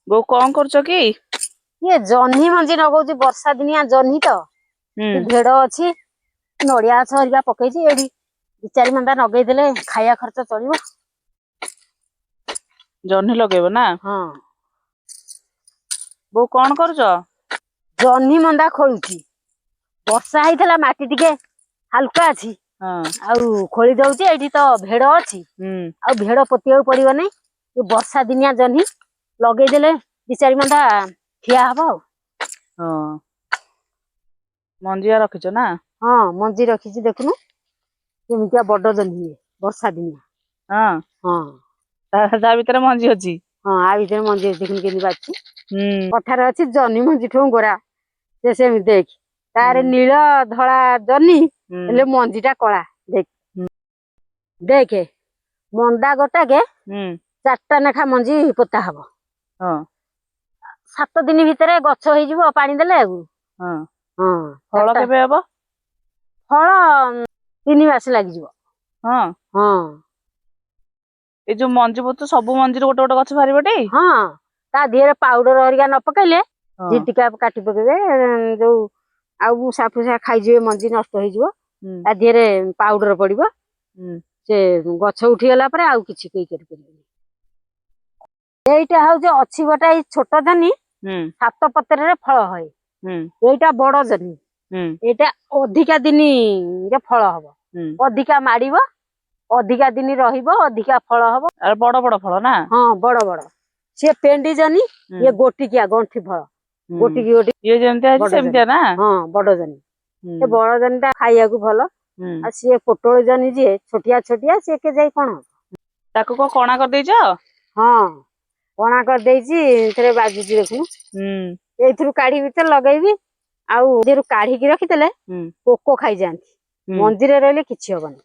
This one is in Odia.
ବୋଉ କଣ କରୁଛ କି? ଇଏ ଜହ୍ନି ମଞ୍ଜି ନଗଉଛି, ବର୍ଷା ଦିନିଆ ଜହ୍ନି ତ। ଭେଡ ଅଛି, ନଡିଆ ଗଛ ହରିକା ପକେଇଛି। ଏଇଠି ଦି ଚାରି ମନ୍ଦା ନଗେଇଦେଲେ ଖାଇବା ଖର୍ଚ୍ଚ ଚଳିବ। ଜହ୍ନି ଲଗେଇବ ନା? ହଁ। ବୋଉ, କଣ କରୁଛ? ଜହ୍ନି ମନ୍ଦା ଖୋଳୁଛି। ବର୍ଷା ହେଇଥିଲା, ମାଟି ଟିକେ ହାଲୁକା ଅଛି। ଆଉ ଖୋଳି ଦଉଛି। ଏଇଠି ତ ଭେଡ ଅଛି। ଆଉ ଭେଡ ପୋତିବାକୁ ପଡିବ ନାଇଁ। ଏ ବର୍ଷା ଦିନିଆ ଜହ୍ନି ଲଗେଇଦେଲେ ଦି ଚାରି ମନ୍ଦା ଖିଆ ହବ ଆଉ। ହଁ, ମଞ୍ଜିଆ ରଖିଛ ନା? ହଁ, ମଞ୍ଜି ରଖିଛି। ଦେଖୁନୁ କେମିତିଆ ବଡ ଜହ୍ନି ଇଏ, ବର୍ଷା ଦିନିଆ। ହଁ। ତା ଭିତରେ ମଞ୍ଜି ଅଛି? ହଁ, ଆ ଭିତରେ ମଞ୍ଜି ଅଛି। ଦେଖୁନୁ କେମିତି ବାଛିଛି। କଥାରେ ଅଛି, ଜହ୍ନି ମଞ୍ଜି ଠୁ ଗୋରା ସେ। ସେମିତି ଦେଖ, ତାର ନୀଳ ଧଳା ଜହ୍ନି, ହେଲେ ମଞ୍ଜି ଟା କଳା। ଦେଖ, ଦେଖେ, ମନ୍ଦା ଗୋଟାକେ ଚାରିଟା ନେଖା ମଞ୍ଜି ପୋତା ହବ। 7 ଦିନ ଭିତରେ ଗଛ ହେଇଯିବ ପାଣି ଦେଲେ ଆଉ। ହଁ। ଫଳ କେବେ ହବ? ଫଳ 3 ମାସ ଲାଗିଯିବ। ହଁ। ଏଇ ଯୋଉ ମଞ୍ଜି ପୋତ, ସବୁ ମଞ୍ଜିରୁ ଗୋଟେ ଗୋଟେ ଗଛ ବାହାରିବ ଟି? ହଁ, ତା ଦେହରେ ପାଉଡର ହରିକା ନ ପକେଇଲେ ଝିଟିକା କାଟି ପକେଇବେ, ଯୋଉ ଆଉ ମୂଷା ଫୁଷା ଖାଇଯିବେ, ମଞ୍ଜି ନଷ୍ଟ ହେଇଯିବ। ତା ଦେହରେ ପାଉଡର ପଡିବ। ସେ ଗଛ ଉଠିଗଲା ପରେ ଆଉ କିଛି କେହି କରିପାରିବେନି। ଏଇଟା ହଉଛି ଅଛି ଗୋଟେ ଏଇ ଛୋଟ ଜହ୍ନି। ସାତ ପତ୍ରରେ ଫଳ ହଏ। ଏଇଟା ବଡ ଜହ୍ନି। ଏଇଟା ଅଧିକା ଦିନରେ ଫଳ ହବ। ଅଧିକା ମାଡିବ, ଅଧିକା ଦିନ ରହିବ, ଅଧିକା ଫଳ ହବ। ଆରେ, ବଡ ବଡ ଫଳ ନା? ହଁ, ବଡ ବଡ। ସିଏ ପେଣ୍ଡି ଜହ୍ନି। ଇଏ ଗୋଟିକିଆ ଗଣ୍ଠି ଫଳ। ଗୋଟିକି ଗୋଟି। ଇଏ ଯେମିତିଆ ହେଇଛି ବଡ। ସେମିତିଆ ନା? ହଁ, ବଡ ଜହ୍ନି। ସେ ବଡ ଜହ୍ନିଟା ଖାଇବାକୁ ଭଲ। ଆଉ ସିଏ ପୋଟଳ ଜହ୍ନି ଯିଏ ଛୋଟିଆ ଛୋଟିଆ, ସିଏ କେ ଯାଇ କଣ ହବ? ତାକୁ କଣ କଣା କରିଦେଇଛ? ହଁ, କଣା କରିଦେଇଛି। ଏଥିରେ ବାଜୁଛି, ଦେଖୁନୁ। ଏଇଥିରୁ କାଢିବି ତ ଲଗେଇବି। ଆଉ ଏଥିରୁ କାଢିକି ରଖିଦେଲେ ପୋକ ଖାଇଯାଆନ୍ତି। ମଞ୍ଜିରେ ରହିଲେ କିଛି ହବନି।